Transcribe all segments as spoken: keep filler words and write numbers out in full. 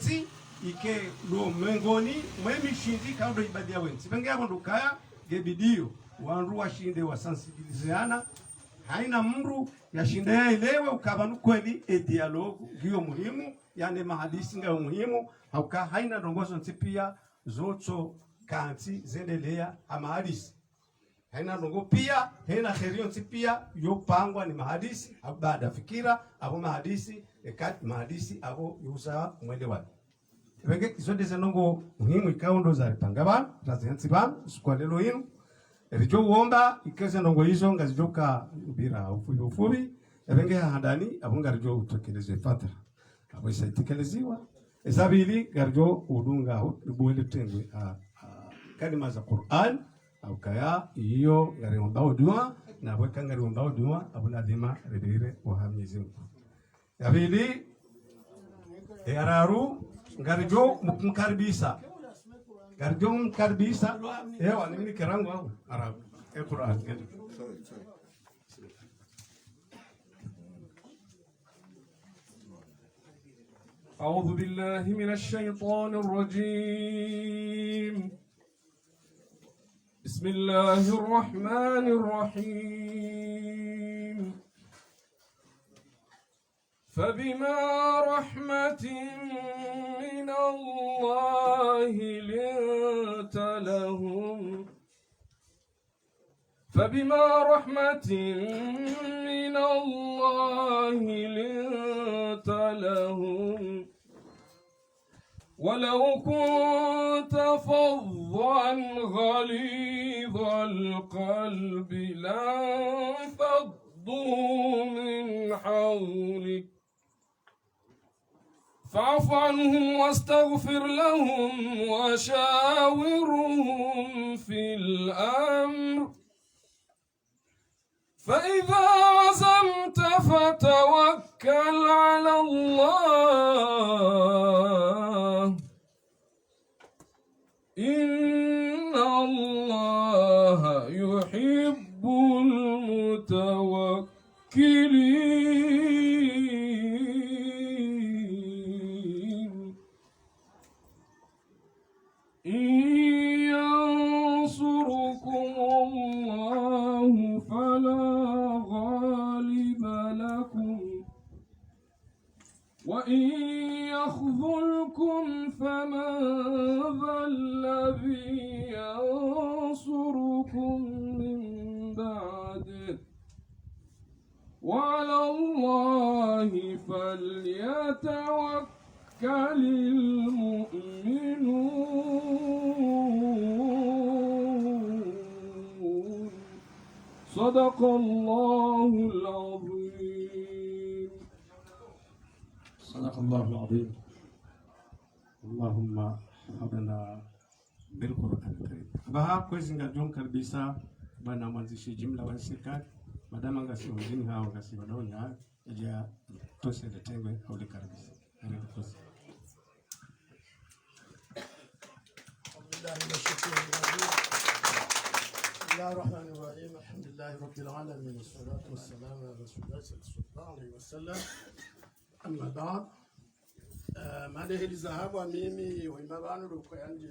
Tsi ike ndo mengoni mwe mishindzi ikao ndo ibadiya wentsi. Pvenge yapvo ndo ukaya nge bidi yo wandru washinde wasensibilizeana. Haina mndru yashinde yaelewe ukaya pvanu kweli e dialogue ngiyo muhimu, yaani mahadisi ngayo muhimu, hauka haina ndrongoo zontsi pia zotso kantsi zendeleya ha mahadisi. Haina ndrongoo pia, haina kheri yontsi pia yopangwa ni mahadisi, apvo baada fikira, apvo mahadisi, ekati mahadisi, apvo yusa mwelewano. Pvenge izo ndeze ndrongoo muhimu ikao ndo zaripanga pvanu, razihantsi pvanu, usiku wa leo inu. Eridjo uomba, ike ze ndrongoo izo ngazidjo ka upvira ufupi ufupi, pvenge ha handani, apvo ngaridjo utekeleze fatara. Apvo isa itekeleziwa. Eza pvili, ngaridjo udunga hu, ibuwele tengwe, a, a, kalima za Qur'an, au kaya, iyo, ngariombao dua, na apvo eka ngariombao dua, apvo lazima ripvire waha Mwenyezi Mungu. Ya pvili, ya raru, ngaridjo mkaribisa. Ngaridjo mkaribisa. Ewa, ni mimi kirangu au, Arabu. E Qur'an, ngaridjo. أعوذ بالله من الشيطان الرجيم. بسم الله الرحمن الرحيم. فبما رحمة من الله لنت لهم فبما رحمة من الله لنت لهم ولو كنت فظا غليظ القلب لانفضوا من حولك فاعف عنهم واستغفر لهم وشاورهم في الأمر فإذا عزمت فتوكل على الله إن الله يحب المتوكلين. إن ينصركم الله فلا غالب لكم وإن يخذلكم فمن ذا الذي ينصركم من بعده وعلى الله فليتوكل المؤمنون. صدق الله العظيم. صدق الله العظيم. اللهم احفظنا بالقرآن الكريم. Apvaha kwezi ngaridjo mkaribisa bwana mwandzishi jimla wa sirikali, madama ngasi wazini hawo ngasi wadaoni hawo, yadje yatose le tengwe hau likaribisa. Karibu kwezi. أعوذ بالله من الشيطان الرجيم. بسم الله الرحمن الرحيم. الحمد لله رب العالمين. والصلاة والسلام على رسول الله صلى الله عليه وسلم. أما بعد. Eh, made heli zahabu wa mimi, wa ima pvanu ndo ukaya ndje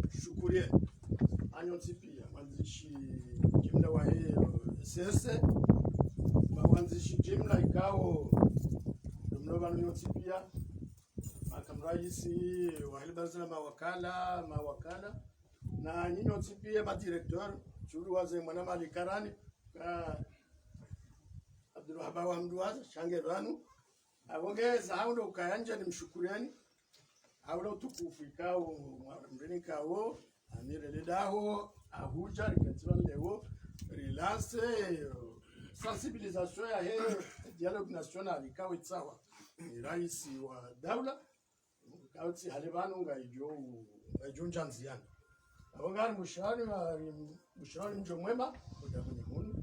nimshukuriye. Hanyu nyontsi pia, mwandzishi jimla wahe, eh, S S, ma wandzishi jimla ikao, ndo mlo pvanu nyontsi pia, makamu raisi, wahe le baraza la mawakala, mawakala, na nyinyi nyontsi pia, ma directeur, shuru waze mwana mali karani, ka Abdul Wahab wa Mduwaza, sha nge pvanu, apvo nge zahangu ndo ukaya ndje nimshukuriyeni, hau le utukufu ikao, mwa-, mreni ikao, amire le daho, ahudja, riketsi pvanu leo, relance, eh, sensibilisation yahe, dialogue national, ikao itsawa ni raisi wa daula, ikao tsi hale pvanu ngaidjo, ngaidjo ndja ndziani. Apvo ngari mshauri wa, mshauri mdjo mwema, kuda kwenye hunu.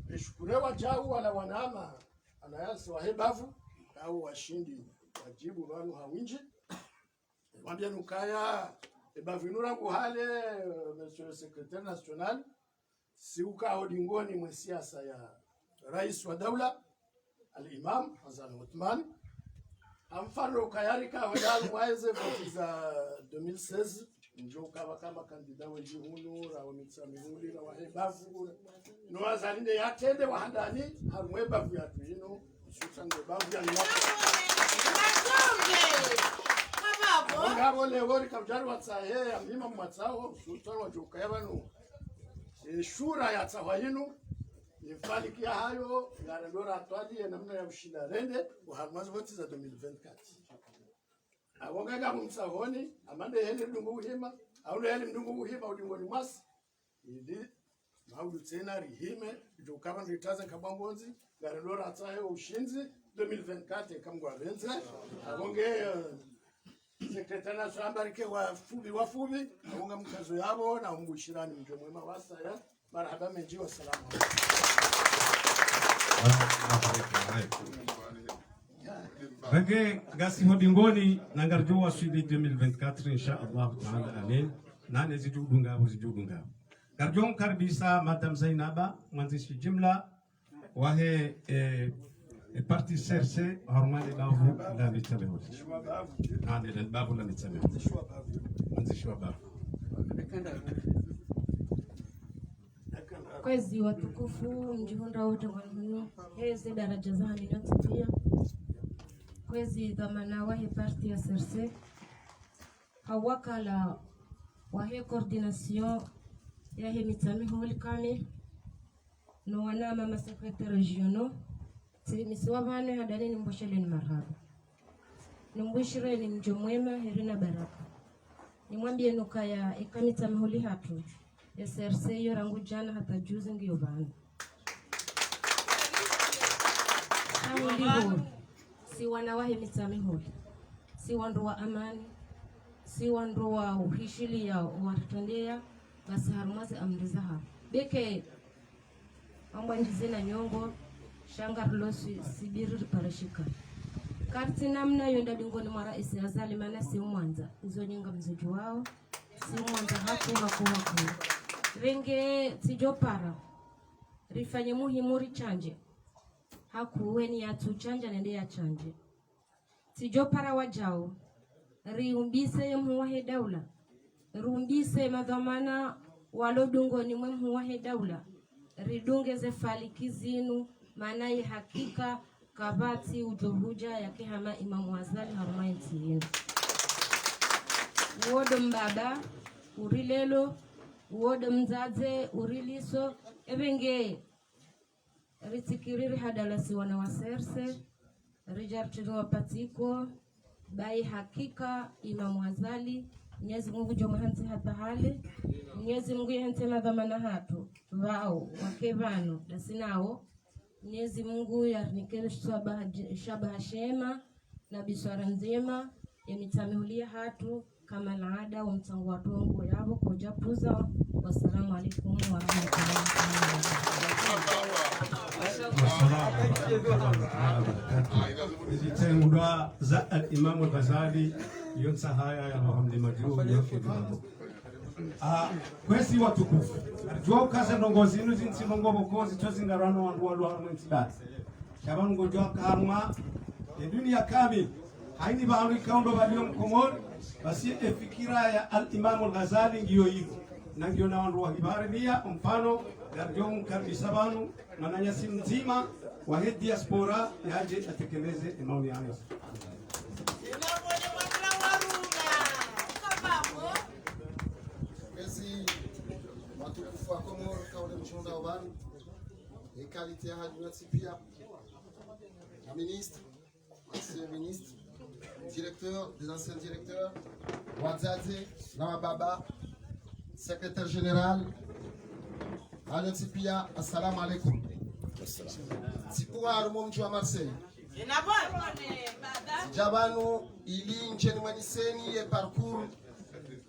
Nishukuriye wadjau wala wanama, wananyasi wahe bavu, ikao washindi, wadjibu pvanu ha windji. Mwambiyeni ukaya, e bavu inu rangu hale, monsieur le secrétaire national, si ukao dingoni mwe siasa ya raisi wa daula, Al-Imam Azali Assoumani. Amfano kayari ka hwenda harumwa eze voti za deux mille seize, ndjo kaba kama kandida wendji hunu, ra wa Mitsamihuli, ra wa he bavu. No Azali nde yatrende wa handani, harumwa e bavu yatru inu, hususwani nde bavu ya Nima. Ngapvo leo rika udjari watsahe, ya mhima mwatsaho, hususwani wadjo kaya pvanu. E shura yatsahwa inu, ni faliki ya hayo, ngarendo ratwali ye namna ya ushinda rende, wa harumwa ze voti za deux mille vingt-quatre. Apvo ngapvo mtsahoni, amande heli mdungu uhima, au heli mdungu uhima udingoni mwasi. Ili, maudu tsena rihime, idjo kaba ndo itaza kabwa mbonzi, ngarendo ratsahe ushindzi, deux mille vingt-quatre, kamgwa benze. Apvo nge, eh, Sekretari na swamba rike wafupvi, wafupvi, apvo ngamkazo yapvo, na umbushirani mdjo mwema wasaya. Marahaba mendji, wassalamu alaikum. Pvenge, ngasi ho dingoni, na ngaridjo waswili deux mille vingt-quatre, insha Allah ta'ala, amin. Nane zidjo dunga, apvo zidjo dunga. Ngaridjo mkaribisa Madame Zainaba, mwandzishi jimla, wahe, eh, eh, parti C R C, harumwa le bavu la Mitsamihuli. Nane le bavu la Mitsamihuli. Mwandzishi wa bavu. Kwezi watukufu, mdjihundra wontsi pvanu hunu, heze daraja za hanyu nyontsi pia. Kwezi dhwamana wahe parti ya C R C, ha wakala wahe coordination yahe Mitsamihuli kamili, no wanamama secrétaires régionaux, tsimisiwa pvanu handani nimbushireni marahaba. Nimbushireni mdjo mwema, heri na baraka. Nimwambieni ukaya eka Mitsamihuli hatru, ya C R C yo rangu djana hata juzi ngiyo pvanu. Sha muliho, si wana wahe Mitsamihuli, si wandru wa amani, si wandru wa uhishiliya, wa ritrondeya, basi harumwa ze amri zaha. Beke, amba ndjize na nyongo, sha ngarilo si-, sibiri riparashika. Kartsi namna yo nda dingoni mwa raisi Azali mana si umwandza, izo nyi ngamzidjuwao, si umwandza haku, haku, haku. Pvenge tsidjo para, rifanye muhimu ritshandje. Haku weni yatsu tshandja nende yatshandje. Tsidjo para wadjao, riumbise ye mhuu wahe daula, riumbise madhwamana walo dungoni mwe mhuu wahe daula, ridunge ze faliki zinu, mana ye hakika kapvatsi udjo hudja yake hama Imamu Azali harumwa entsi yinu. Uwo ndo mbaba urilelo, uwo ndo mdzadze uriliso, epvenge ritsikiriri hadala si wana wa C R C, ridja ritrini wapatiko, bayi hakika Imamu Azali, Mnyezi Mungu djo mwahantsi hata hale, Mnyezi Mungu yahantsi madhwamana hatru, pvao, wake pvanu, dasi nao, Mnyezi Mungu yarinike shabaha, shabaha shema, na biswara ndzima, ye Mitsamihuli yahatru, kama laada, wo mtsango wa tongo yapvo, kodja puza. Wassalamu alaikum warahmatullahi taala wabarakatuh. Wassalamu alaikum warahmatullahi wabarakatuh. Izi tengulwa za Al-Imamu Al-Ghazali, yo ntsaha ya Muhammad Madjuu, yo kibabo. Ah, kwezi watukufu. Ridjuwa uka ze ndrongoo zinu zintsi ndrongoo pvoko zitsozingarwa no wandru walo harumwa entsi basi. Sha pvanu ngodjuwa uka harumwa ye duniya kamili, hayina pvahanu ikao ndo pvaliyo Mkomori, basi ye fikira ya Al-Imamu Al-Ghazali ngiyo hipvo. Na ngiyo na wandru wa hipvare pia, mfano, ngaridjo mkaribisa pvanu, mwananyasi mdzima wahe diaspora, yadje yatekeleze ye maoni yayo. Kwezi watukufu wa Komori, kaule mshonda wa pvanu, ye qualité ya hanyu nyontsi pia, na ministre, ancien ministre, directeur, des anciens directeurs, wadzadze na wababa, secrétaire général, hanyu nyontsi pia, assalamu alaikum. Tsiku wa harumwa mdji wa Marseille. Tsidja pvanu ili ndjeni mweniseni ye parcours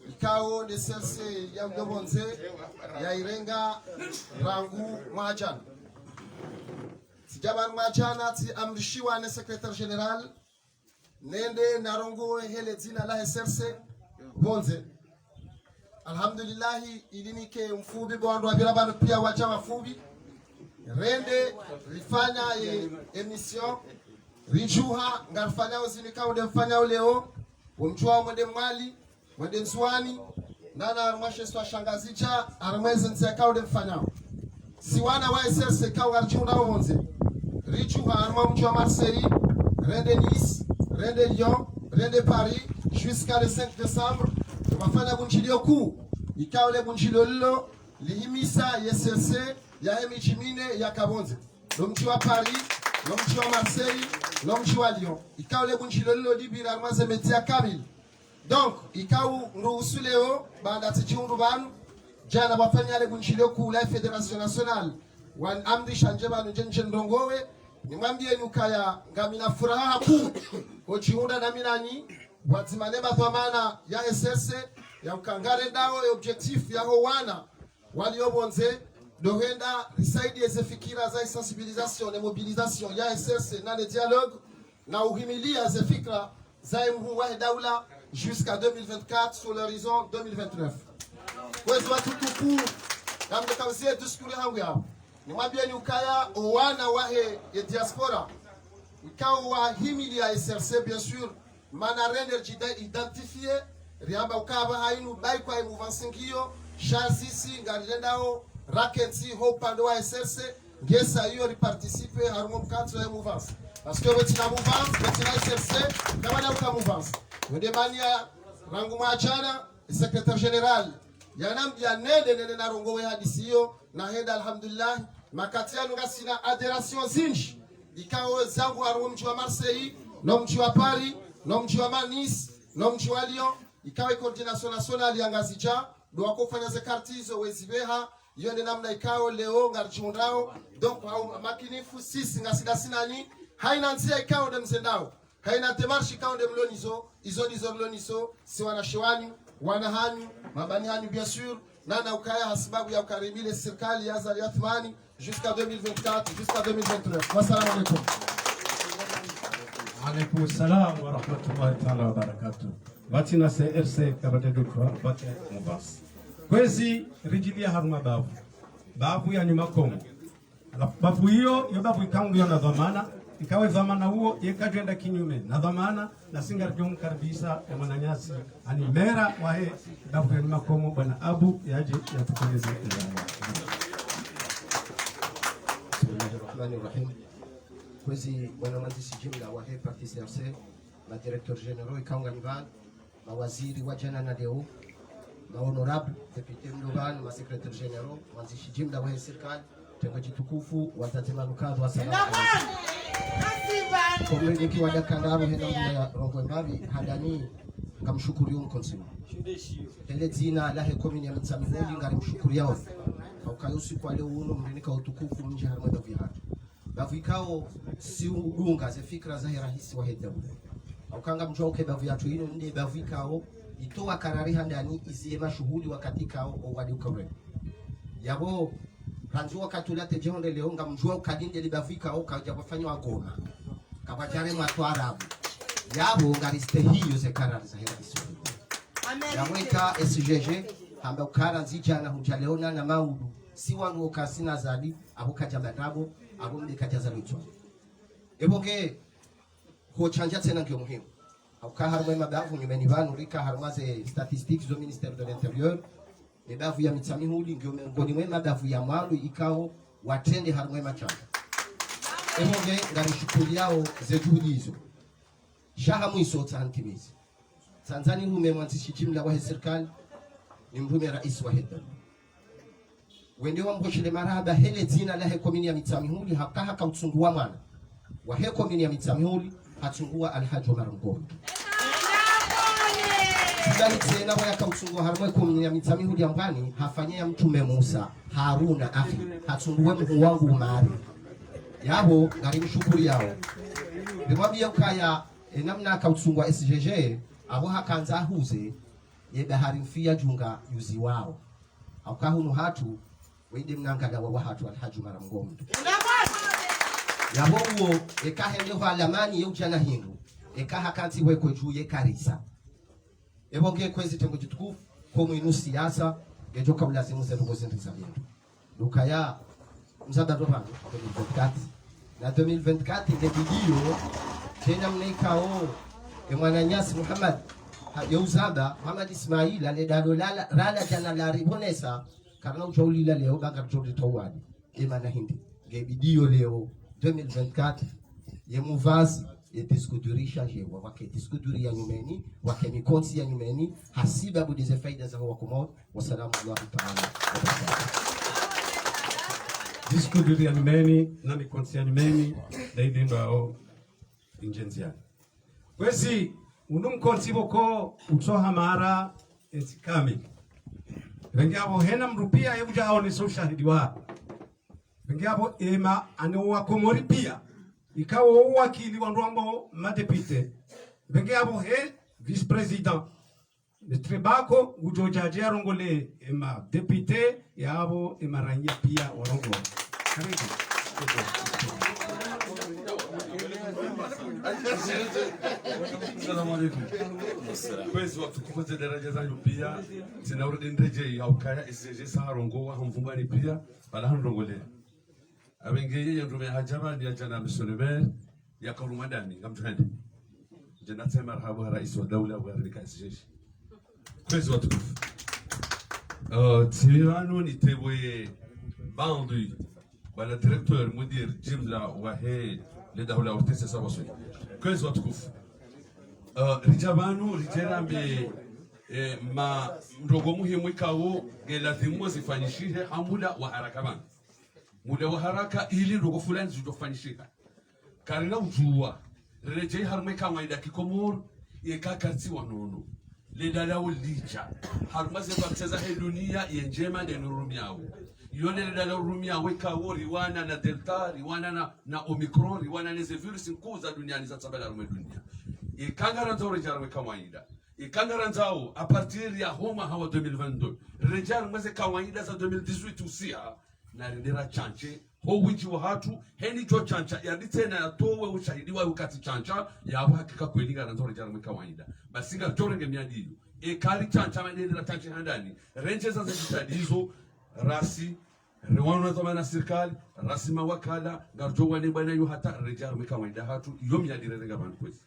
ikao nde C R C ya mdo pvondze ya irenga rangu mwaha djana. Tsidja pvanu mwaha djana, tsiamrishiwa ne secrétaire général, nende narongowe hele dzina lahe C R C pvondze. Alhamdulillahi, ili nike mfupvi, bo wandru wapvira pvanu pia wadja wafupvi. Rende rifanya ye émission Ridjuha, ngarifanyao zinu ikao nde mfanyao leo, wo mdjuwa mwende Mwali, mwende Ndzuwani, nana harumwa she isiwa sha Ngazidja, harumwa eze ntsi ikao nde mfanyao. Si wana wa S R C ikao ngaridjihundrao pvondze. Ridjuha harumwa mdji wa Marseille, rende Nice, rende Lyon, rende Paris, jusqu'à le cinq décembre, ndo mafanya bundjilio kuu, ikao le bundjilio lilo, lihimisa ye S R C yahe midji mine yaka pvondze. Lo mdji wa Paris, lo mdji wa Marseille, lo mdji wa Lyon. Ikao le bundjilio lilo lipvira harumwa ze média kamili. Donc, ikao nduhusu leo, baanda tsidjihundru pvanu, djana pvwafanya le bundjilio kuu la Fédération Nationale, waniamrisha ndje pvanu ndje ndje ndrongowe, nimwambieni ukaya ngamina furaha kuu, odjihundra nami nanyi, pvwadzima ne madhwamana ya S R C, ya uka ngarendao ye objectif yaho wana, walio pvondze, ndo hwenda risaidie ze fikira za sensibilisation ne mobilisation ya S R C na le dialogue, na uhimilia ze fikira za ye mhuu wahe daula jusqu'à deux mille vingt-quatre, sur l'horizon deux mille vingt-neuf. Kwezi watukufu, ngamdjo kauziye discours hangu yapvo. Nimwambieni ukaya, o wana wahe ye diaspora, ikao wahimilia S R C, bien sûr, mana rende ridji identifier, riamba ukaya pvahanu bayi kwa ye mouvance ngiyo, sha sisi ngarirendao rakentsi ho upande wa S R C, ngesa iyo riparticiper harumwa mkantsi wa ye mouvance. Parce que pvwatsina mouvance, pvwatsina S R C, kapvana uka mouvance. Wende mania rangu mwa djana, secrétaire général yanambia nende nende narongowe hadisi iyo, nahenda alhamdulillah, makati yanu ngasina adhération zindji, ikao zangu harumwa mdji wa Marseille, no mdji wa Paris, no mdji wa Nice, no mdji wa Lyon, ikao ye coordination nationale ya Ngazidja, ndo wakofanya ze karti izo wezipveha, iyo nde namna ikao leo ngaridjihundrao, donc ha umakinifu sisi ngasi ndasi nanyi, haina ndzia ikao nde mzendao. Haina démarche ikao nde mlo nazo, izo ndizo mlo nazo, si wanashe wanyu, wana hanyu, mabani hanyu, bien sûr, nana ukaya hasibabu ya ukaribia ye sirikali ya Azali Assoumani, jusqu'à deux mille vingt-quatre, jusqu'à deux mille vingt-neuf. Wassalamu alaikum. Alaikum salam wa rahmatullahi ta'ala wa barakatuh. Pvwatsina S R C kapvatsi dukra, pvwatsina mouvance. Kwezi ridjilia harumwa bavu. Bavu ya nyuma Kongo. Halafu bavu iyo, iyo bavu ikao ngiyo na dhwamana, ikao ye dhwamana uwo, yeka djwenda kinyume na dhwamana, nasi ngaridjo mkaribisa ye mwananyasi, ani mera wahe bavu ya nyuma Kongo, bwana Abu, yadje yatukoleze. Bismillahir Rahmanir Rahim. Kwezi bwana mwandzisi jimla wahe parti C R C, ma directeurs généraux, ikao nganyi pvanu, mawaziri wa djana na leo, ma honorables, députés mlo pvanu, ma secrétaires généraux, mwandzisi jimla wahe sirikali, tengo djitukufu, wadzadze na wanakadha, wassalamu alaikum. Komredi kiwa dakandaro hena mbuya ya rongowe mbapvi, handani, ngamshukuriyo mkonsiwa. Hele dzina lahe commune ya Mitsamihuli, ngarimshukuriyao. Hauka yo usiku wa leo unu, mrinika utukufu, mdje harumwa bavu yahatru. Bavu ikao si udunga ze fikira zahe raisi wahe daula. Hauka ngamdjuao uka bavu yatru inu nde bavu ikao itowa karari handani iziye mashuhuli wakati ikao owade uka ure. Yapvo, randzi wakati ula tedje hondre leo ngamdjuao uka linde li bavu ikao kadja pvwafanywa Goma. Kapvwadjaremwa Twarabu. Yapvo ngaristehiyo ze karari zahe raisi wahe daula. Yapvo ika S G G, hamba uka randzi djana hudja leo nana maudu. Si wanu wo kasina zadi, apvo kadja mba ndrabo, apvo mbe kadja za lutwa. Epvo nge, ho tsandza tsena ngiyo muhimu. Hauka harumwa ye mabavu nyumeni pvanu, rika harumwa ze statistiques zo ministère de l'Intérieur, ye bavu ya Mitsamihuli ngiyo mengoni mwe mabavu ya mwando ikao watrende harumwa ye matsandza. Epvo nge, ngarishukuriyao ze juhudi izo. Sha ha mwiso tsaha ntimizi. Tsandza nirume mwandzisi jimla wahe sirikali, nimrume raisi wahe daula. Wende wamboshele marahaba hele dzina lahe komini ya Mitsamihuli, haka haka utsunguwa mwana wahe komini ya Mitsamihuli, hatsunguwa Alhadji Omar Mgomi. Tsidani tsena waya ka utsunguwa harumwa ye komini ya Mitsamihuli ya Mbwani, hafanya ya mtrume Musa, Haruna akhi, hatsunguwe mhuu wangu Umari. Yapvo, ngarimshukuriyao. Rimwambiya ukaya, e namna aka utsunguwa S G G, apvo hakandza ahuze, ye bahari mfi ya djunga yuziwao. Hauka hunu hatru, wende mnangala wa wahatru Alhadji Omar Mgomi. Yapvo uwo, eka hende hwa lamani ye udjana hindru, eka hakantsi wekwe dju ye karisa. Epvo nge kwezi tengo djitukufu, ko mwinu siasa, ngedjo ka ulazimu ze ndrongo zindri za bindu. Lukaya, mzaba ndo pvanu, deux mille vingt-quatre. Na deux mille vingt-quatre, nge bidiyo, Tsena mna ikao, e mwananyasi Muhammad, ha, ye uzamba, Muhammad Ismail, ale dalo lala, rala djana laribonesa, karina udjo ulila leo, ba ngaridjo ritawali. E mana hindri, nge bidiyo leo, deux mille vingt-quatre, ye mavazi, ye discours ri change, wa, wake discours ya nyumeni, wake mikontsi ya nyumeni, hasibabu de ze faida za wa Komori, Wassalamu alaikum warahmatullahi wabarakatuh. Discours ya nyumeni, na mikontsi ya nyumeni, na idimba o injenziani. Kwezi, unu mkontsi pvoko utsoha mara entsi kamili. Pvenge apvo hena mndru pia ye udja aonese ushahidi wa. Pvenge apvo ema ane wa Komori pia. Ikao uwakili wandru wambao madéputé. Pvenge apvo he vice-président. Mitre Bako, ngudjo djadje arongole ema député, yapvo ema raiya pia warongole. Karibu. Salamu alaikum. Kwezi watukufu ze daraja zanyu pia, tsina urudi ndedje ya ukaya S G sa arongowa hamvumbani pia, pvala hanrongole. Apvenge yeye ndrume hadja pvanu ya djana monsieur le maire, ya kaulu madami, ngamdjuhende. Djana tse marahaba ha raisi wa daula wa rika S G. Kwezi watukufu. Euh, tsi pvanu nitebwe bandi, bwana directeur, mudir, jimla, wahe, le daula ortese sa wasoni. Kwezi watukufu. Euh, ridja pvanu, ridje rambe, eh, ma, ndrongoo muhimu ikao, nge lazimu zifanyishihe, ha muda wa haraka pvanu. Muda wa haraka ili ndrongoo fulani zidjofanyishiha. Karina udjuwa, riredjeyi harumwa e kawaida kikomori, ye kakartsi wa nono. Le dalao lidja. Harumwa ze vaccin zahe dunia, ye ndjema nde nurumiao. Yo nde le dalao rumiao ikao, riwana na Delta, riwana na, na Omicron, riwana ne ze virus nkuu za duniani zatsambala harumwa e dunia. Eka ngarandzao riredjeyi harumwa e kawaida. Eka ngarandzao, à partir ya ho mwaha wa deux mille vingt-deux, riredjeyi harumwa ze kawaida za deux mille dix-huit usiha, na rende ratsantshe, ho windji wahatru, heni djo tsantsa, yadi tsena yatowe ushahidi wa ukatsi tsantsa, yapvo hakika kweli ngarandzao riredjeyi harumwa e kawaida. Basi ngaridjo renge miadi iyo. Eka ritsantsa, mane rende ratsantshe handani, rendjeza ze jitihadi izo, rasi, riwana dhwamana sirikali, rasi mawakala, ngaridjo wane bwana yo hata, riredjeyi harumwa e kawaida hatru, iyo miadi rirenga pvanu kwezi.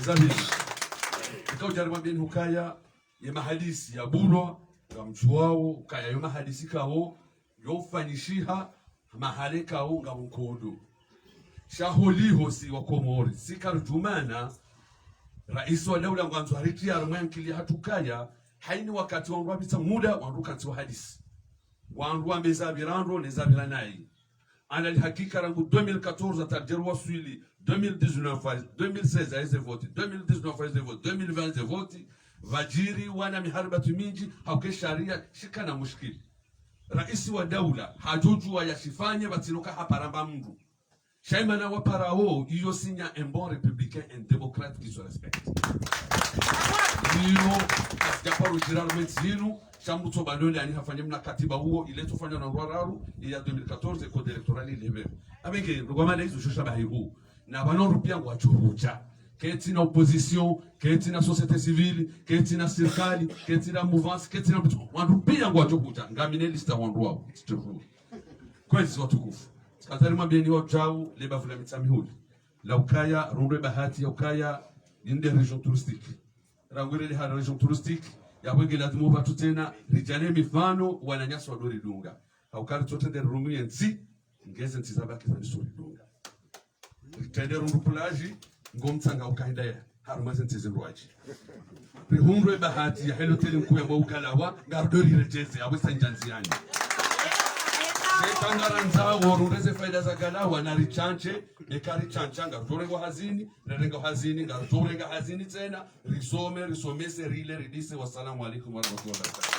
Za pvili. Eka udjari mwambeni hukaya, ye mahadisi ya bulwa, ngamdjuwao, ukaya yo mahadisi ikao, yo ufanyishiha, mahala ikao, ngapvo nkodo. Sha holiho si wa Komori, si karudjumana, raisi wa daula ngwandzo haritriya harumwa e ankili yahatru ukaya, hayini wakati wandru wapvitsa muda, wandru kantsi wahadisi. Wandru wambe za pvira ndro, ne za pvira nayi. Ana lihakika rangu deux mille quatorze hata ridjeri waswili, deux mille dix-neuf, deux mille seize heze voti, deux mille dix-neuf heze voti, deux mille vingt heze voti, pvadjiri wana miharibati mindji, hauka e sharia shikana mushkili. Raisi wa daula, hadjodjuwa yashifanye, pvatsina uka haparamba mndru. Sha imana waparao, iyo signe un bon républicain, un démocrate qui se respecte. Iyo, kasidja paro djira harumwa entsi inu, sha mndru tso balole ani hafanye mna katiba uwo, ile tsofanywa na wandru wararu, iya deux mille quatorze, code électoral ile pvepvo. Apvenge, ndrongoo mana izo shosha bahi hu. Na pvanu wandru pia ngwadjo hudja. Ketsi na opposition, ketsi na société civile, ketsi na sirikali, ketsi na mouvance, ketsi na mndru, wandru pia ngwadjo hudja. Ngamina liste wandru wao. Kwezi watukufu. Tsikadjari mwambeni wadjau, le bavu la Mitsamihuli. La ukaya, rundre bahati ya ukaya, ninde région touristique. Rangu rirende ha région touristique, yapvo nge lazimu pvatsu tsena, ridjane mifano, wananyasi wadjo ridunga. Hauka ritsotrende rirungu ye ntsi, ngeze ntsi zabaki zandiso ridunga. Ritrende rundru plage, ngo mtsanga ukaenda ya, harumwa ze ntsi zindrwadji. Rihundre bahati ya he loteli nkuu ya mwa Ugalawa, ngaridjo riredjeze, apvo sa ndjanzi yani. Eka ngarandzao rundre ze faida za Galawa, na ritsantse, eka ritsantsa, ngaridjo renga hazini, rirenga hazini, ngaridjo renga hazini tsena, risome, risomese, rile, ridise. Wassalamu alaikum warahmatullahi wabarakatuh.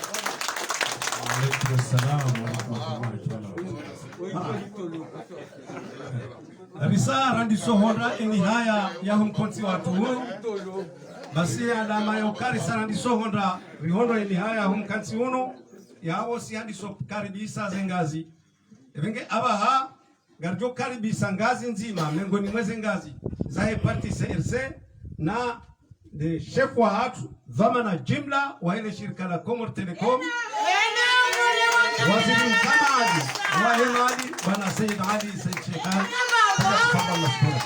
Wa alaikum salam warahmatullahi wabarakatuh. Kabisa, randiso hondra enihaya ya hu mkontsi watru unu. Basi alama ya ukaya risa randiso hondra, rihondro enihaya ya hu mkontsi unu, yapvo si handiso karibisa ze ngazi. Epvenge apvaha, ngaridjo karibisa ngazi ndzima, mengoni mwa ze ngazi zahe parti C R C, na nde shefu wahatru, dhwamana jimla wahe le shirika la Comores Telecom, waziri mkamili wahe mali, bwana Said Ali Said Sheikh Ali. Tafadhali, mashukuru.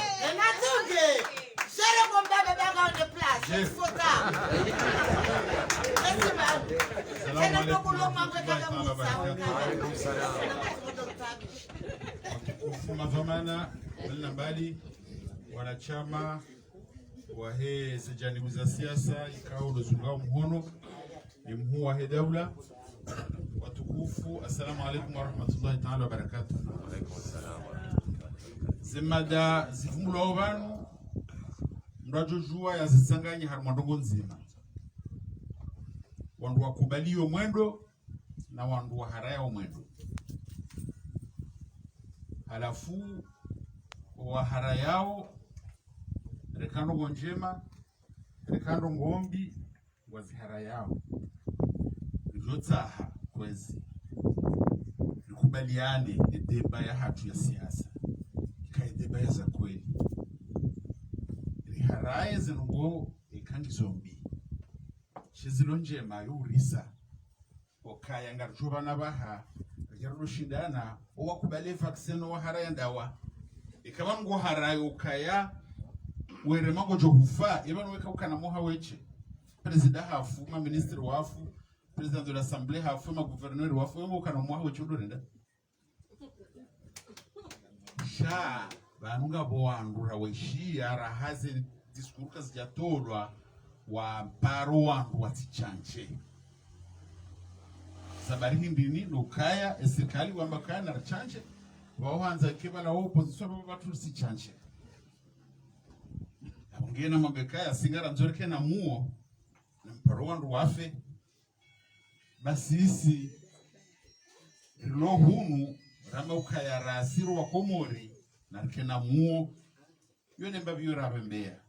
Assalamu alaikum warahmatullahi taala wabarakatuh. Watukufu madhwamana, mbali na mbali, wanashama wahe ze janibu za siasa, ikao ndo zungao mhono, ne mhuu wahe daula. Watukufu, assalamu alaikum warahmatullahi taala wabarakatuh. Ze mada zivumbulwao pvanu, mdru yadjodjuwa yazitsanganya harumwa ndrongoo ndzima. Wandru wakubaliyo mwendo, na wandru waharayao mwendo. Halafu, waharayao, reka ndrongoo ndjema, reka ndrongoo mbi, waziharayao. Ridjotsaha kwezi rikubaliane, ye débat yahatru ya siasa ikaye débat ya za kweli. Riharaye ze ndrongoo eka ngizo mbi. She zilo ndjema yo urisa. Okaya ngaridjo pvanu pvaha, ridja rudo shindana, owakubali vaccin no waharaya ndawa. Eka pvanu ngoharaya okaya, were mangodjo hufa, epvanu weka ukana mwaha weshe. Président hafu, ma ministres wafu, président de l'Assemblée hafu, ma gouverneurs wafu, ewe ukana mwaha weshe udo renda. Sha, pvanu ngapvo wandru rawaishiya, raha ze discours kazidjatolwa, wamparo wandru watsishanje. Sababu hindri ni, ndo ukaya, ye sirikali wamba ukaya narishanje, wao wandza ike pvala wo opposition wamba pvatsu rishanje. Apvo ngena mambe kaya, si ngarandzo rike na muo, na mparo wandru wafe, basi isi rilo hunu, ramba ukaya rasi ro wa Komori, narike na muo, yo ne mbapvi yo rapvembeya.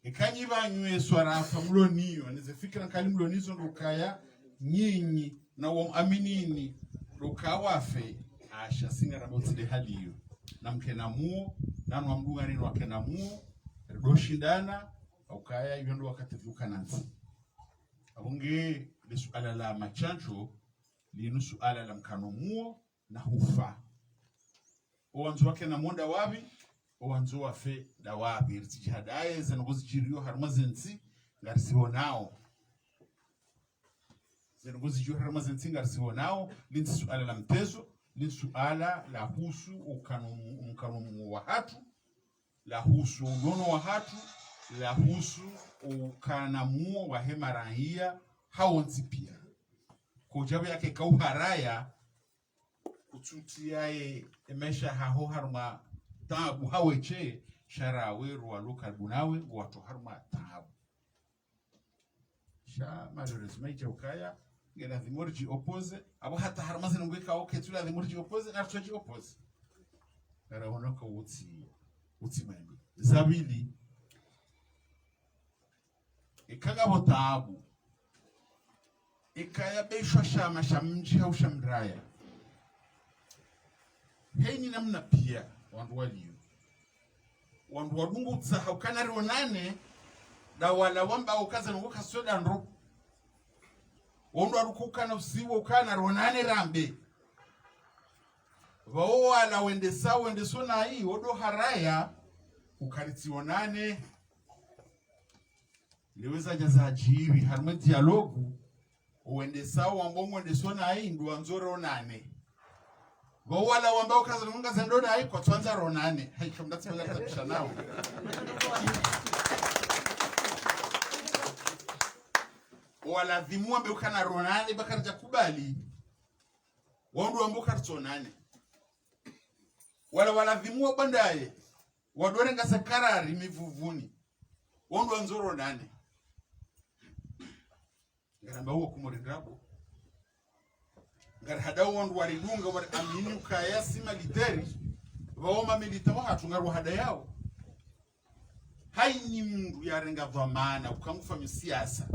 Eka nyi pvanu ye swarafa mlo nayo, ne ze fikira nkali mlo nazo ndo ukaya, nyinyi, na wamuaminini, ndo ukaya wafe, asha si ngaramba utsi nde hali iyo. Namke na muo, nanu wamdunga nini wake na muo, rido shindana, ukaya, iyo ndo wakati pvwa ukana ntsi. Apvo nge le suala la mashantsho, linu suala la mkano muo na hufa. Owandzo wake na muo ndawapvi, owandzo wafe ndawapvi. Ritsidjihadaye, ze ndrongoo zidjiriyo harumwa ze ntsi, ngarizionao. Ze ndrongoo zidjiriyo harumwa ze ntsi, ngarizionao. Linu tsi suala la mtezo, linu suala lahusu ukano mu-, mkano muo wahatru, lahusu unono wahatru, lahusu ukana muo wahe maraiya hawontsi piya. Kodjapvo yake kauharaya, kutsutriya ye, ye maesha haho harumwa taabu haweshe, sha ra wero walo karibu nawe, ngwatso harumwa taabu. Sha malheureusement idja ukaya, nge lazimu ridji opposer, apvo hata harumwa ze ndrongoo ikao ketsu lazimu ridji opposer, naritso dji opposer. Ngaraono ka utsi, utsi mwendo. Za pvili, eka ngapvo taabu, eka yapveshwa shama sha mdji hau sha mraya. Heni namna piya, wandru waliyo. Wandru wadungu utsaha ukana rionane, nda wala wamba ukaza nungu kasoda ndro. Wandru waduku ukana usiwo ukana rionane rambe. Pvao wala wendesa, wendeso nayi, wodo haraya, ukaritsionane. Leo zadja zadjiri, harumwa ye dialogue, owendesao wamba ngwendeso nayi, ndo wandzo rionane. Pvao wala wamba ukaza nungu kaza ndo nayi, kwatsuandza rionane. Hayi, kamdatsi hanga tabisha nao. Wala ladhimu wambe ukana rionane, ba karidja kubali. Wandru wamba ukaritsionane. Wala waladhimu wabandaye, wadorenga ze karari mivuvuni. Wandru wandzo rionane. Ngaramba uwo Komori ndrabo. Ngarihadao wandru waridunga, wariamini ukaya si ma leaders, pvao ma militants wahatru ngariwahadayao. Hayini mndru yarenga dhwamana, uka ngufanyo siasa.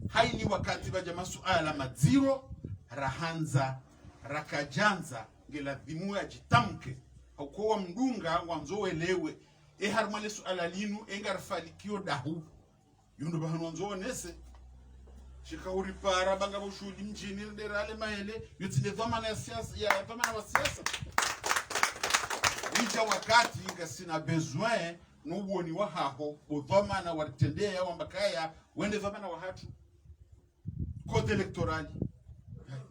Hayini wakati pvadja masuala madziro, rahandza, rakadjandza, nge ladhimu yadjitamke. Hauka wamdunga, ngwandzo welewe. E harumwa le suala linu, e ngarifalikiyo dahu. Yo ndo pvahanu wandzo wonese. Shika uripara ba ngapvo shuhuli mdjini, nde rale maele, yo tsi nde dhwamana ya siasa, ya, ya dhwamana wa siasa. Idja wakati ngasina besoin, no uwoni wahaho, bo dhwamana waritrendeya wamba kaya, wende dhwamana wahatru. Code électoral.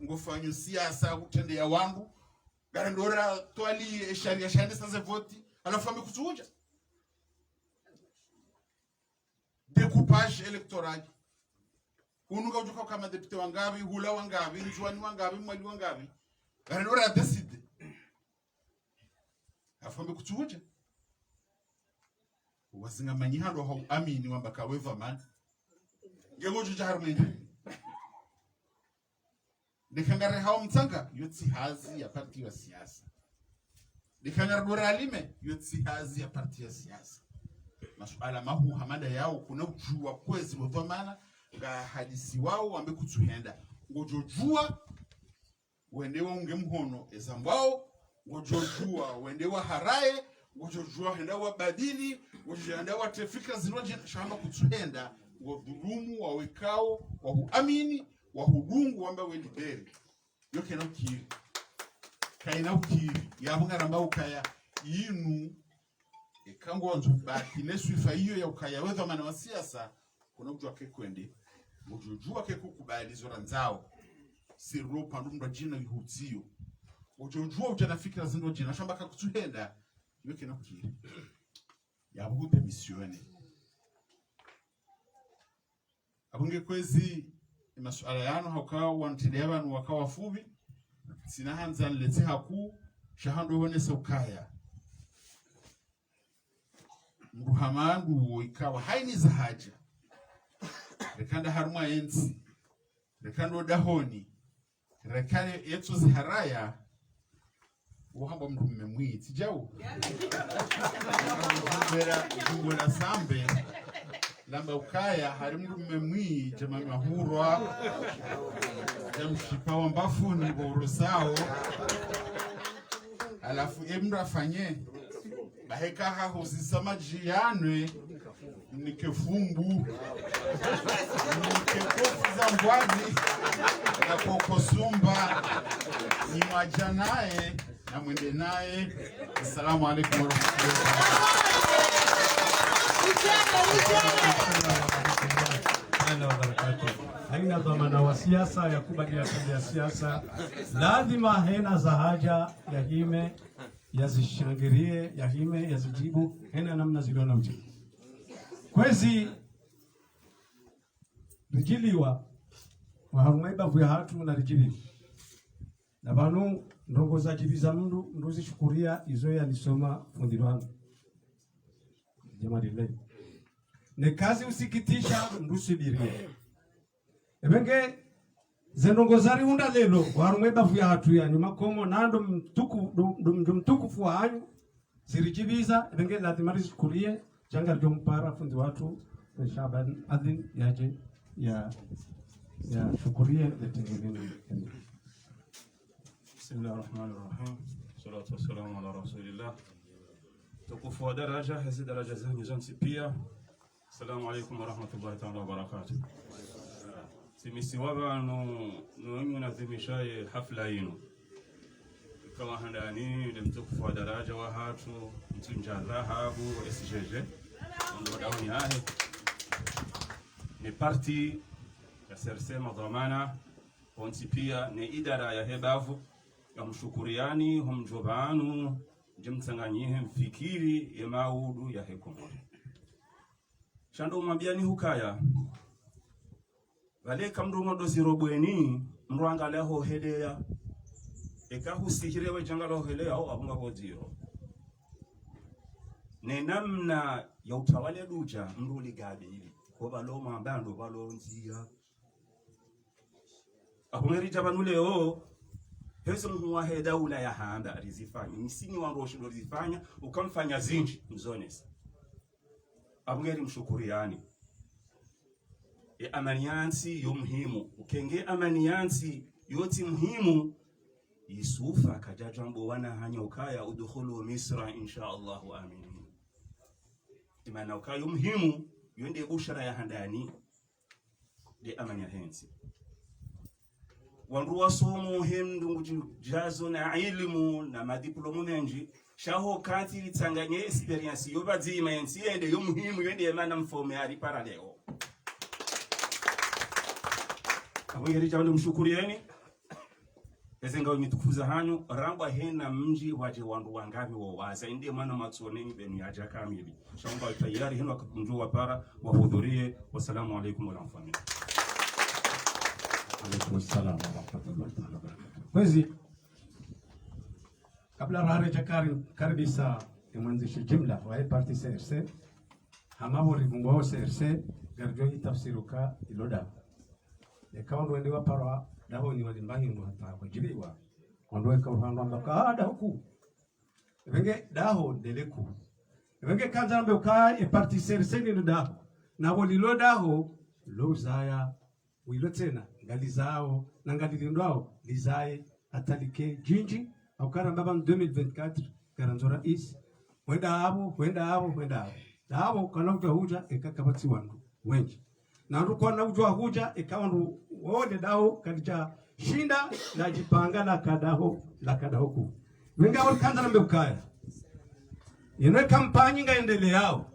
Ngofanyo siasa, utrendeya wandru. Ngarendo ratwali esharia sha nesa ze voti. Halafu wambe kutsudja. Découpage électoral. Hunu ngaudjo uka madéputé wangapvi, hula wangapvi, Ndzuwani wangapvi, Mwali wangapvi. Ngarendo radécider. Halafu wambe kutsudja. Wazinga manyiha ndo hau amini wamba kawe dhwamana. Nge ngodjo udja harumwa ende. Neka ngarehao mtsanga, yo tsi hazi ya parti ya siasa. Neka ngarindo ralime, yo tsi hazi ya parti ya siasa. Masuala mahuu hama nda yao, kuna udjuwa kwezi bo dhwamana, ngahadisiwao, wambe kutsuhenda. Ngodjo udjuwa, wende waunge mhono ezambwao, ngodjo udjuwa wende waharaye, ngodjo udjuwa henda wabadili, ngodjo udjuwa henda watre fikira zindrwadjena, sha hamba kutsuhenda, ngodhulumu wawekao, wahuamini, wahudungu wamba we leader. Yo kayina ukiri. Kayina ukiri. Yapvo ngaramba ukaya, inu, eka ngwandzo ubaki ne swifa iyo ya ukaya we dhwamana wa siasa, kuna udjuwa ke kwende. Ngodjo udjuwa ke kukubali zo randzao. Sirilo pvandru mndru adjina yihutsiyo. Ngodjo udjuwa udja na fikira zindrwadjena, sha hamba kakutsuhenda, yo kayina ukiri. Yapvo hudémissionner. Apvo nge kwezi, emasuala yanu hauka wantrendeya pvanu waka wafupvi, tsina handza niletse hakuu, sha hando honesa ukaya. Mndru hama nduwo ikao hayina zahadja. Reka nda harumwa entsi. Reka ndo dahoni. Reka ne yetso ziharaya. Uhamba mndru mme mwi, tsi djau. Djumbe la, djumbe la sambe. Lamba ukaya, hari mndru mme mwi, dja mama hurwa. Dja mshipa wa mbafuni, bo urusao. Halafu, e mndru afanye. Bahi eka hahuzisa madji yanwe, mnike fumbu, mnike kofi za mbwani, na koko sumba, ni mwadja naye, na mwende naye. Assalamu alaikum warahmatullahi wabarakatuh. Hayina dhwamana wa siasa ya kubali ya siasa, lazima hena zahadja yahime yazishangiriye, yahime, yazidjibu, hena namna zilona udjibu. Kwezi, ridjiliwa, waharumwa ibavu yahatru na ridjiliwa. Na pvanu, ndrongoo zadjibiza mndru, mndru zishukuriya, izo yalisoma fundi wangu. Djamalilayi. Ne kazi usikitisha, mndru subiriye. Ebe nge, ze ndrongoo zarihundra leo, waharumwa ibavu yahatru ya nyuma Komori, na ndo mtuku-, ndo, ndo, ndo mtukufu wahanyu, ziridjibiza, ebe nge lazima rizishukuriye, djanga ridjo mpara fundi watru, Shaban Adhin, yadje, ya, yashukuriye, le tengeni. بسم الله الرحمن الرحيم. الصلاة والسلام على رسول الله. Mtukufu wa daraja, hezi daraja zanyu zontsi piya. Assalamu alaikum warahmatullahi taala wabarakatuh. Tsimisiwa pvanu, no wenyu nadhimishaye hafla yinu. Ikawa handani, nde mtukufu wa daraja wahatru, mtsundja dhahabu, S G G. Ndo dauni yahe. Ne parti ya C R C madhwamana, wontsi piya, ne idara yahe bavu, ngamshukuriyani, ho mdjo pvanu, mdje mtsanganyihe mfikiri ye maudu yahe Komori. Sha ndo mwambiyani hukaya, pvale eka mndru mwa ndo ziro bweni, mndru angaliya ho heleya. Eka husihire we djanga la ho heleya, ho apvo ngapvo ziro. Ne namna ya utawale dudja, mndru ligabili. Ho pvalo mwamba ndo pvalo ndziya. Apvo nge ridja pvanu leo, hezo mhuu wahe daula yahamba, rizifanya. Misini wandru woshindo rizifanya, ukamfanya zindji, mzonesa. Apvo nge rimshukuriyani. Ye amani ya ntsi yo muhimu. Ukenge amani ya ntsi yotsi muhimu, Yusufa kadjadja mbo wana hanya ukaya, ادخلوا مصر إن شاء الله آمنين. Imana ukaya yo muhimu, yo nde bushara ya handani. Nde amani yahe ntsi. Wandru wasomo he mndru ngudjidjazo na ilimu na madiplome mendji, Sha ho kantsi ritsanganye expérience yo pvadzima yentsi yende yo muhimu yende yemana mfaume haripara leo. Apvo ngeri dja wandru mshukuriyeni. Eze ngawo nyitukufu za hanyu, rangwa hena mdji wadje wandru wangapvi wo waza, inde mwana matsoneni benu yadja kamili. Sha ngwa tayari hena wakati mdjo wapara, wahudhuriye. Wassalamu alaikum wa rahmatullah. Alaikum salam wa rahmatullahi ta'ala wa barakatuh. Kwezi, kabla raredja kari-, karibisa ye mwandzishi jimla wa ye parti C R C, hama pvo rivungwa wo C R C, ngaridjo itafsiri uka ilo daho. Eka wandru wende waparwa dahoni walimba hindru hata kwadjiliwa. Wandru weka uhandwa wamba ka, ah, daho kuu. Epvenge daho ndele kuu. Epvenge kandza nambe uka ye parti C R C ni daho. Na pvo lilo daho, lo uzaya, wilo tsena, ngalizao, na ngalilindwao, lizaye, hata like djindji, au karamba pvanu deux mille vingt-quatre, ngarandzo raisi, hwenda apvo, hwenda apvo, hwenda apvo. Na apvo, kana udja hudja, eka kapvatsi wandru wendji. Na wandru kwana udjwa hudja, eka wandru wole daho, kalidja shinda, ladjipanga laka daho, laka daho kuu. Epvenge apvo kandza nambe ukaya. Yinu ye kampanyi ngayendeleyao.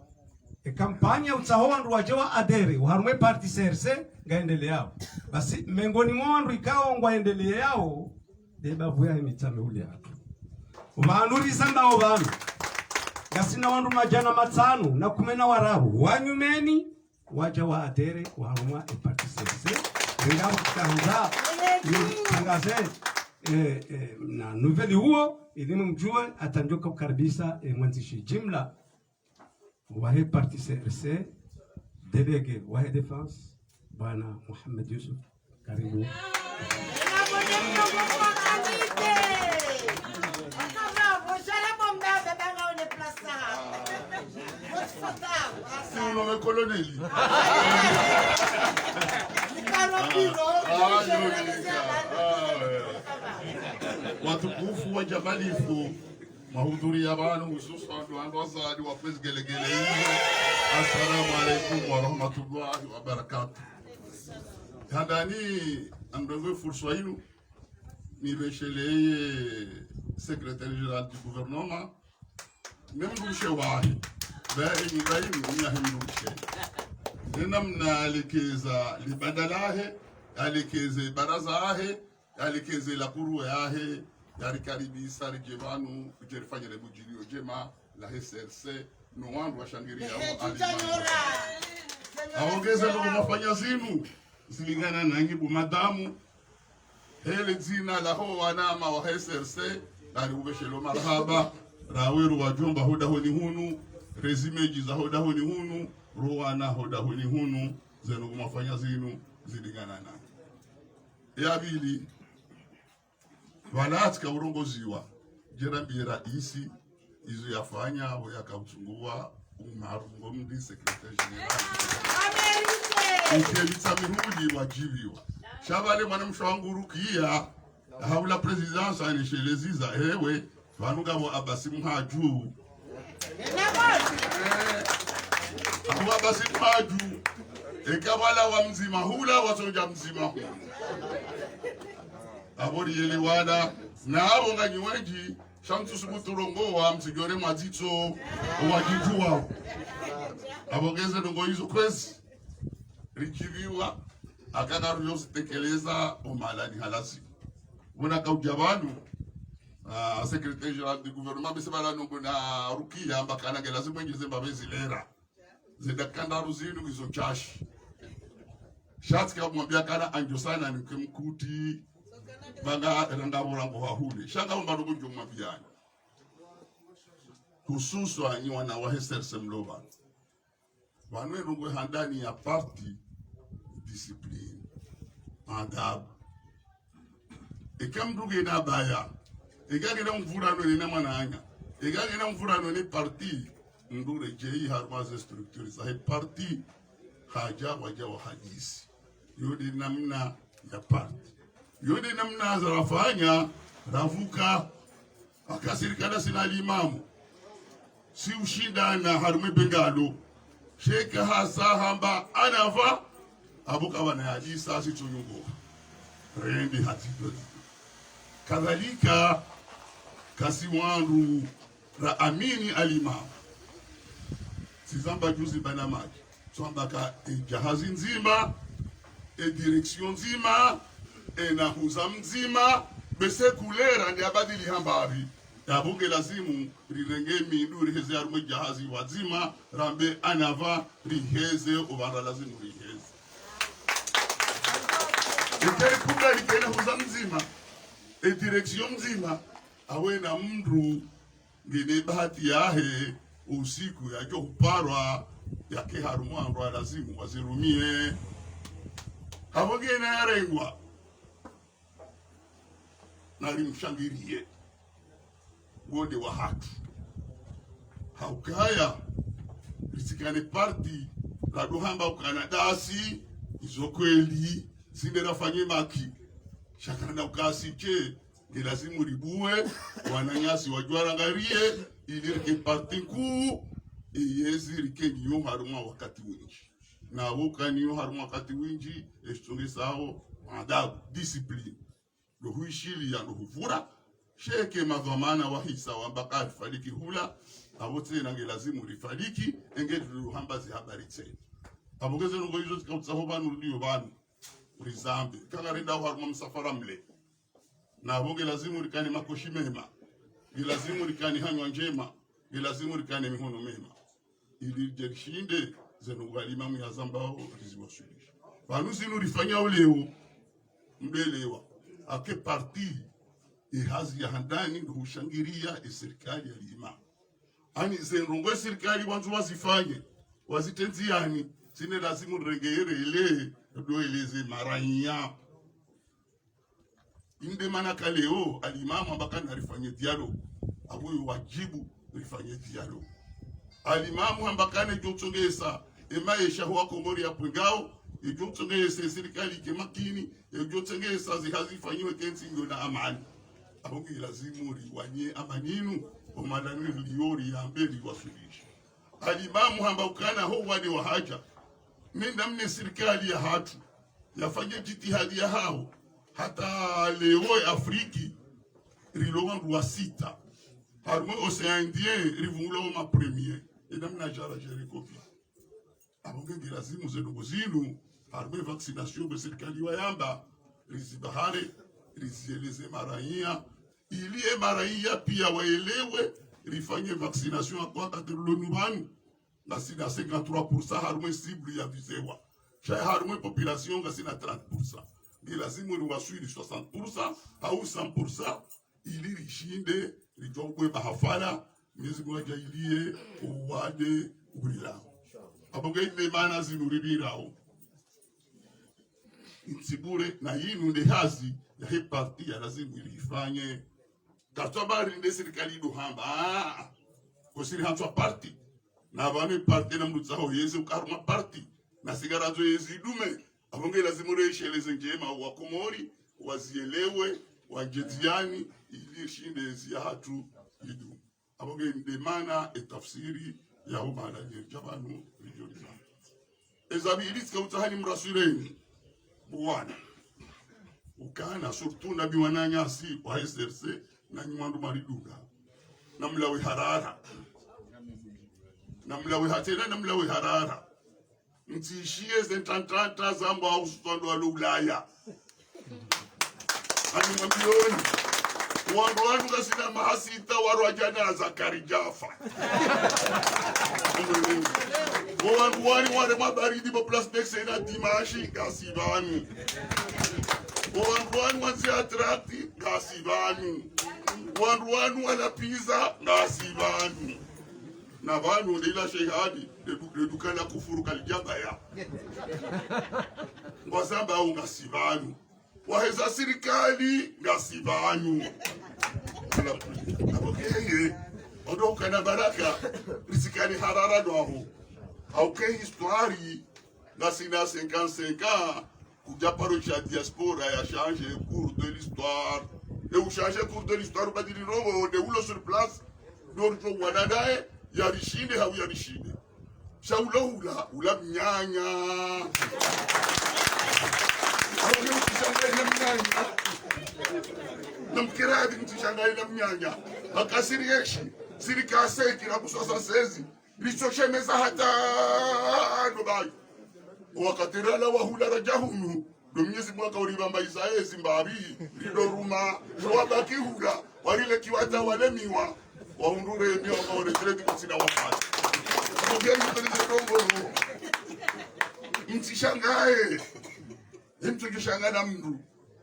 Ye kampanyi ya utsaho wandru wadje wa adhéré, waharumwa ye parti C R C ngayendeleyao. Basi, mengoni mwa wandru ikao ngwayendeleyao, nde bavu yahe Mitsamihuli yatru. Pvanu rizambao pvanu. Ngasina wandru madjana matsanu na kume na wararu, wa nyumeni, wadja wa adhéré, waharumwa ye parti C R C. Ringapvo kutahudza, nitangaze, eh, eh, na nouvelle huo, ili mumdjuwe, hata ndjoka ukaribisa, eh, mwandzishi jimla wahe parti C R C, délégué wahe défense, bwana Mohamed Youssouf. Karibu. Si uno me colonel. Ah, ah, ah, eh. Watukufu wa jamalifu, mahudhuriya pvanu, hususwan wandru wazadi wa kwezi gelegele hizo. Assalamu alaikum wa rahmatullahi wa barakatuh. Handani, ngamrengo ye fursa yinu, nipvesheleye secrétaire général du gouvernement, ne mdrumshe wahe. Ba enyi ba inu, nyahe mdrumshe. Ne namna alekeza libanda lahe, alekeze baraza lahe, alekeze la kuru yahe, yarikaribisa ridje pvanu, ridje rifanye le bujilio djema, lahe C R C, no wandru washangiriyao. Aongeze no mafanya zinu, zilingana nanyi bo madamu, hele dzina laho wanama wahe C R C, ngari upveshelo marahaba, rawe ro wadjomba ho dahoni hunu, rezi medji za ho dahoni hunu, ro wana ho dahoni hunu, zenu kumafanya zinu, zilingana nanyi. Ya pvili, pvala tsika urongoziwa, djera mbi raisi, izo yafanya, apvo yaka utsunguwa, Umaru Ngomri, secrétaire général. Ike Mitsamihuli wadjiviwa. Sha pvale mwana mshe wangu Rukiya, haula présidence anisheleza, ewe, pvanu ngapvo Abasi Mhadju. Apvo Abasi Mhadju, eka pvala wa mdzima hula, watsondja mdzima hula. Apvo riyelewana, na apvo nganyi wendji, sha mtsusubutu rongowa, mtsidjore mwadzitso, wadjidjuwa. Apvo ngeze ndrongo izo kwezi, ridjiviwa, aka ngarudjo zitekeleza, omahala ni halazimu. Wona kaudja pvanu, ah, secrétaire général du gouvernement, bese pvala nongo na Rukiya, amba kana nge lazimu engeze mbapvi zilera. Ze dakika ndraru zinu ngizo ntsashi. Sha tsika mwambia kana andjo sana nike mkuti, pvanga ranga pvo rangu hahule. Sha nga umba ndrongo ndjo mwambiani. Hususwa nyi wana wahe C R C mlo pvanu. Pvanu ndrongo handani ya parti, discipline. Adabu. Eka mndru ngena baya, eka ngena mvurano nena mwananya, eka ngena mvurano ne parti, mndru redjeyi harumwa ze structure zahe parti, hadja wadja wahadisi. Yo nde namna ya parti. Yo nde namna za rafanya, ravuka, aka sirikali sina limamu. Si ushindana harumwa bengalo. Sheka hasa hamba anava, apvo kapvana yadisa si tsunyungo. Rende hatidozi. Kadhalika, kasi wandru Raamini alimamu. Tsizamba juzi bana madji. Tsamba ka e jahazi ndzima, e direction ndzima, e nahuza mdzima, bese kulera nde abadili hambapvi. Yapvo nge lazimu rirenge mindru riheze harumwa e jahazi wadzima, rambe anapva riheze, opvandra lazimu riheze. Eka e kubali ke nahuza mdzima, e direction ndzima, awe na mndru ngena bahati yahe, usiku yadjo huparwa, yake harumwa ndro lazimu wazirumie. Hapvo ngena yarengwa, nari mshangiriye. Wo nde wahatru. Haukaya, ritsikane parti, la ndo hamba ukana dasi, izo kweli, si nde rafanye maki. Sha kana ukasi che, nge lazimu ribuwe, wananyasi wadjo rangariye, ili rike parti nkuu, iyezi rike niyo harumwa wakati windji. Na wo ka niyo harumwa wakati windji, e shitsongesao, adabu, discipline. Ndo huishiliya, ndo huvura, sha eka madhwamana wahisa wamba ka rifaliki hula, apvo tsena nge lazimu rifaliki, enge ndo hamba zihabari tsena. Apvo nge ze ndrongoo izo zikautsaho pvanu, ndiyo pvanu, rizambe. Kaka renda harumwa msafara mle. Na apvo nge lazimu rikane makoshi mema. Nge lazimu rikane hanywa ndjema. Nge lazimu rikane mihono mema. Ili ridje rishinde, ze ndrongoo alimamu yazambao, riziwaswilishe. Pvanu zinu rifanyao leo, mdelewa, ake parti, e hazi ya handani, ndo hushangiriya, e sirikali ya lima. Ani ze ndrongoo e sirikali wandzo wazifanye, wazitrenzi yani, si nde lazimu rirenge yerele, ndo eleze maranya. Inde mana ka leo, alimamu hamba kana rifanye dialogue. Apvo yo wadjibu rifanye dialogue. Alimamu hamba kana idjo tsongesa, e maesha ho Wakomori yapvwengao, idjo tsongesa e sirikali ike makini, idjo tsongesa zihazi zifanyiwe ke ntsi ngiyo na amani. Apvo nge lazimu riwanye amani inu, o malani riliyo riyambe riwaswilishe. Alimamu hamba ukana ho wade wahadja, nenda mne sirikali yahatru, yafanye jitihadi yahawo, hata leo e Afriki, rilo wandru wa sita. Harumwa Océan Indien, rivungula wo ma premier. Enda mna jara jere kopia. Apvo nge nge lazimu ze ndrongoo zinu, harumwa e vaccination, be sirikali wayamba, rizibahare, rizieleze maranya, ili e maranya piya waelewe, rifanye vaccination akwa katiruloni pvanu. Ngasina cinquante-trois pour cent harumwa e cible ya visewa. Sha harumwa e population ngasina trente pour cent. Nge lazimu riwaswili soixante pour cent, hau cent pour cent, ili rishinde, ridjuwe mahafala, Mwenyezi Mungu yadjaaliye, uwade, uwila. Apvo nge inde mana zinu ripvirao. Ntsi bure, na yinu nde hazi yahe parti ya lazimu ili ifanye. Katsu hamba ri nde sirikali ndo hamba. Ah, ko siri hantswa parti. Na pvanu e parti na mndru tsaho yezi uka harumwa parti. Na si ngarandzo yezi idume. Apvo nge lazimu resheleze ndjema Wakomori, wazielewe, wadje ndziani, ili rishinde yezi yahatru idume. Apvo nge nde mana e tafsiri yaho mana nyeri dja pvanu ridjo lizana. Eza pvili tsika utsaha nimraswileni. Bwana. Ukana surtout na pvi wananyasi wa S R C na nyi mwandru maridunga. Na mlawe harara. Na mlawe hatena, na mlawe harara. Mtsishiye ze ntrantanta zambwa usutwa ndo walo Ulaya. Ani mwambiyoni. Wandru wanu ngasina maha sita warwa djana Zakari Jafa. Wo wandru wani waremwa baridi bo Place d'Excellence na Dimanche ngasi pvanu. Wo wandru wani wandzia trakti ngasi pvanu. Wandru wanu wala pizza ngasi pvanu. Na pvanu nde ila shehadi, le du-, le duka la kufuru kalidjabaya. Ngwazambao ngasi pvanu. Waheza sirikali ngasi pvanu. Apvo keye, ondo ukana baraka, ritsikane harara ndo aho. Hauke histoire, ngasina cinquante-cinq ans, kudja paro sha diaspora ya changer cours de l'histoire. E u changer cours de l'histoire, ubadili ndrongoo, nde ulo sur place, ndo ridjo wana ndaye, yarishinde, hau yarishinde. Sha ulo hula, hula mnyanya. Hau ulo mtsishangayi na mnyanya. Na mkerabi mtsishangayi na mnyanya. Makasiri yeshi. Sirika seki la kuswasa sezi, litsoshemeza hata ndo bayi. Wakati rala wahula radja hunu, ndo Mnyezi Mungu akauripva mbayi za ezi mbapvi, rido ruma, ndo wabaki hula, warile kiwata walemiwa, wahundru remiwa, wakaoretreti kasina wafati. Mugeni kwenye ndrongoo. Mtsishangaye. Mtsudjoshangaa na mndru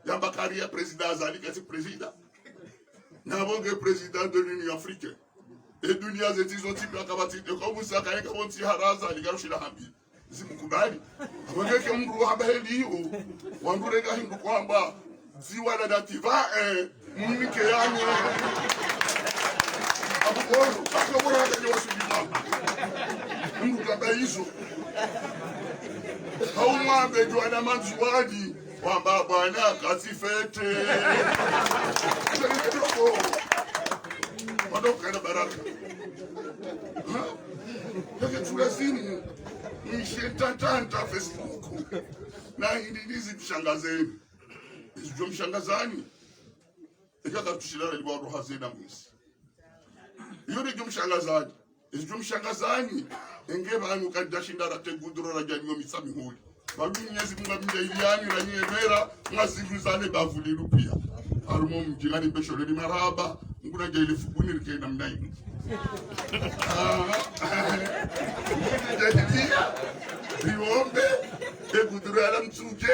yamba kari ya président Azali katsi président. Na pvo nge président de l'Union africaine. E dunia zeti zontsi pia kapvatsi, e kwa musa kaeka pvontsi haraza, likarushila hambi. Zimkubali. Apvo ngeke mndru wahamba heli iyo, wandru reka hindru kwamba, dziwa la dativa, eh, mwinike yani. Apvo boro, apvo boro hata ni wasubima. Mndru kamba izo. Hau mwambe djuwa na mandzuwani. Wamba bwana katsifete. Sasa ni kidogo. Wando kana baraka. Ha? Yake tulazimu. Nishe tantanta Facebook. Na hindri nizi mshangazeni. Izo djo mshangazani. Eka katsushila raliwa roha zena mwezi. Iyo ni djo mshangazani. Izo djo mshangazani. Enge pvanu kadjashinda rate gudro radja nyo Mitsamihuli. Pvanu Mnyezi Mungu amdjailiyani ranyemera, mwaziluzane bavu lilu pia. Harumwa mdjingani mbesho leni marahaba, Mungu nadjaili fukuni rike namna inu. Ah, nadjailiya, riombe, e gudro yala mtsuke,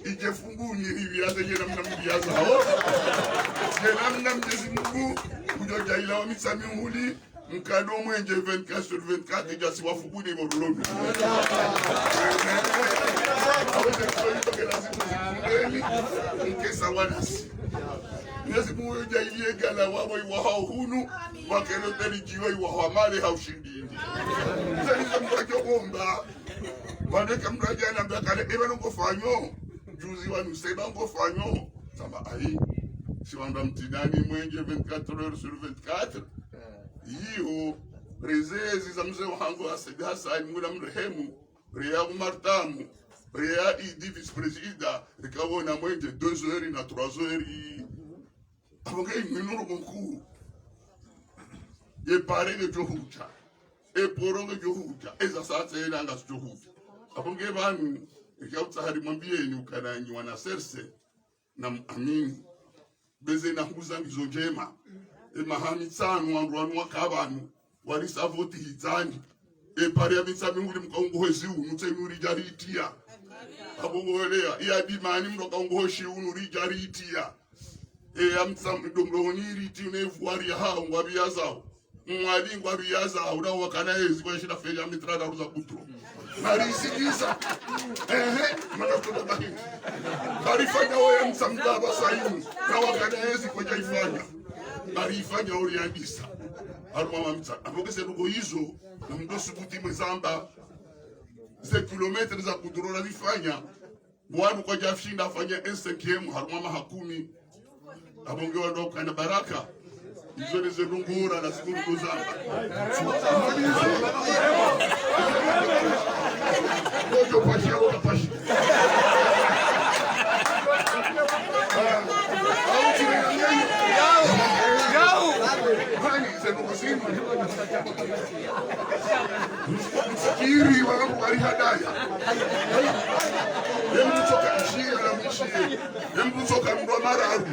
idje funguni, riviyaze, dje namna mviyazao. Dje namna Mnyezi Mungu, kudjo djaila wa Mitsamihuli, mkado mwenje vingt-quatre sur vingt-quatre, idja si wafukuni bo rulomi. Aweze kusoli toke nasi tuzikundeni, mkesa wanasi. Mnyezi Mungu djailiye gala wabo iwahao hunu, wakelo teli djiwa iwahao male ha ushindini. Zalizo mkadjo bomba, waneka mradja na mbakale, eba nongo fanyo, juzi wanu seba nongo fanyo, samba ayi, si wamba mtsinani mwenje vingt-quatre heures sur vingt-quatre, iyo, prezezi za mze wahangu wa Said Hassan, Mungu namrehemu, Brea Umar Tamu, Brea Idi vice-président, rikawona mwenje deux heures na trois heures. Apvo nge imwe nuru mkuu. Ye pare ngedjo hudja. E poro ngedjo hudja. Eza satse yena ngazidjo hudja. Apvo nge pvanu, eka utsaha rimwambiyeni ukana nyi wana serse, na muamini. Beze na huza ngizo ndjema. E maha mitsanu wandru wanu waka pvanu. Walisa voti hitsani. E pare ya Mitsamihuli mkaungo hezi unu, tsenu ridja ritiya. Apvo ngweleya, iya Dimani mndru kaungo hoshi unu ridja ritiya. E ya Mitsamihuli domro honi riti une vuari ya hao, ngwaviyazao. Mwali ngwaviyazao, na wakana ezi kwa shida feli ya mitra na ruza kutro. Narisikisa. Ehe, mana kutoka bahini. Karifanya oya mtsamda wa saini. Na wakana ezi kwa djaifanya. Karifanya ori andisa. Harumwa wa mtsa. Apvo kese ruko izo, na mdo subuti mwezamba. Ze kilomètre za kudurora zifanya. Wanu kwadjashinda afanya un cinquième harumwa maha kumi. Apvo nge wandru wakana baraka. Izo neze ndrongoo na zikuru zamba. Kodjo pashi, apvo kapashi. Ah, au tiri na nyenye. Hani, ze ndrongoo zinu. Msikiri wangu wali hadaya. Embu tsoka nshia na mwishiye. Embu tsoka mndru wa mararu.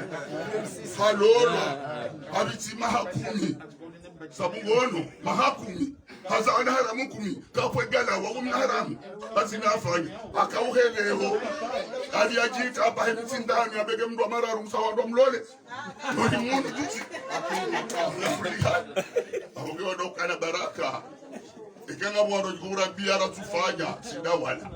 Halolwa. Habitsi maha kumi. Sabu ngono, maha kumi. Haza ana haramu kumi. Kapwe gala wa kumi na haramu. Basi nafanya. Akauheleho. Ali ajita apa hebitsi ndani abege mndru wa mararu. Msawa ndo mlole. Nodi munu juzi. Apvo nge wandru wakana baraka. Eka nga wandru djikura biara tsufanya, sida wala.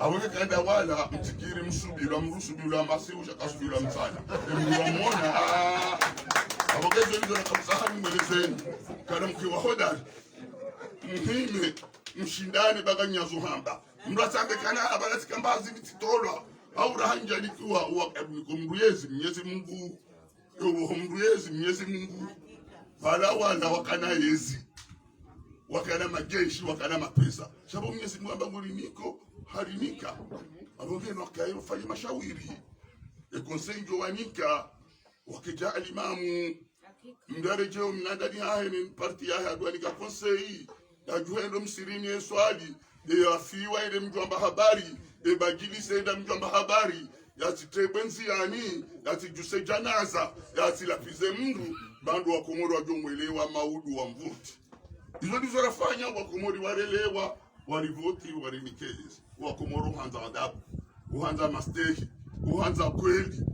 Apvo nge kanda wala, mtsikiri msubira, mrusubira, masiusha kasubira mtsana. Mrua mona, ah. Apvo nge zo ndizo na kamsaha ni mwelezeni. Kana mkiwa hodari. Mhime, mshindane baga nyazo hamba. Mrasa mbe kana abala tsikamba zibitsi tolwa. Au raha ndjalikiwa, uwa, niko mndru yezi, Mnyezi Mungu. Ewo mndru yezi, Mnyezi Mungu. Pvala wala wakana yezi. Wakana majeshi, wakana mapesa. Sha pvo Mnyezi Mungu amba ngurinika, harinika. Apvo ngeno wakaye wafanye mashawiri. E conseil ndjo wanika, wakadja alimamu. Mndru yaredjee mnadani hahe ne parti yahe, hadwanika conseil, yadjuhendo msirini yeswali, ye yafiwa yende mdjwamba habari, ye badjilise yende mdjwamba habari, yatsitebwe ndziani, yatsidjuse djanaza, yatsilapvize mndru, ba ndo Wakomori wadjomwelewa maudu wa mvurti. Izo ndizo rafanya, Wakomori warelewa, warivoti, warinikeze. Wakomori uhandza adabu, uhandza mastehi, uhandza kweli,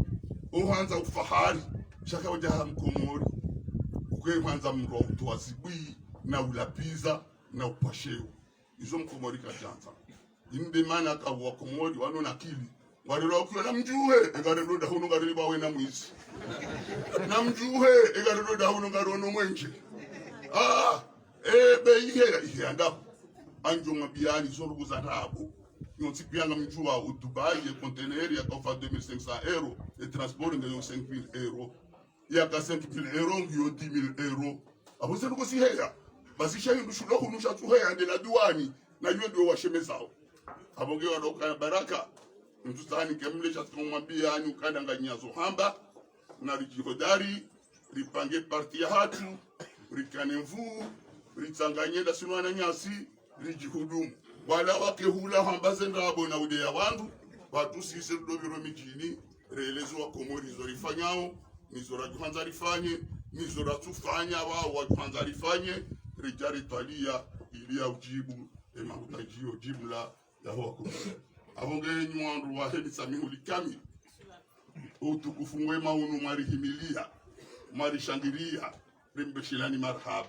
uhandza ufahari. Sha kaudja ha Mkomori, uke uhandza mndru wa utowa zibwi, na ulapviza, na upasheo. Izo Mkomori kadjandza. Inde mana ka Wakomori wanu na akili. Ngarilo ukiwa namdjuhe, e ngarilo dahunu ngarilo bawe na mwizi. Namdjuhe, e ngarilo dahunu ngarilo no mwenje. Ah, e be ihe, ihe andaho. Andjo mabiyani, zo rugu za rabu. Nyontsi piya ngamdjuwa u Dubai, e conteneur yaka ufa deux mille cinq cents euros, e transport nge yo cinq mille euros. Yaka cinq mille euros, ngiyo dix mille euros. Apvo ze rugu si heya. Basi sha hindru shilo hunu shatsu heya nde la duwani, na yuwe nduwe washemezao. Apvo nge wandru ukana baraka, mndru tsani ke mle sha tsi kamwambiya ni ukana nganyazo hamba, na ridjihodari, ripange parti yahatru, rikane nvuu, ritsanganye nda sinu wananyasi, ridjihudumu. Wala wake hula hamba ze ndrabo na udeya wandru, watru sisi rudopviro midjini, releze Wakomori zo rifanyao, nizo radjuhandza rifanye, nizo ratsufanya wao wadjuhandza rifanye, ridja ritwaliya, ili ya udjibu, e mahutadjio djimla, yaho Wakomori. Apvo nge nyi wandru wahe Mitsamihuli kamili. Utukufu ngwema unu mwarihimiliya, mwarishangiriya, rimbeshilani marahaba.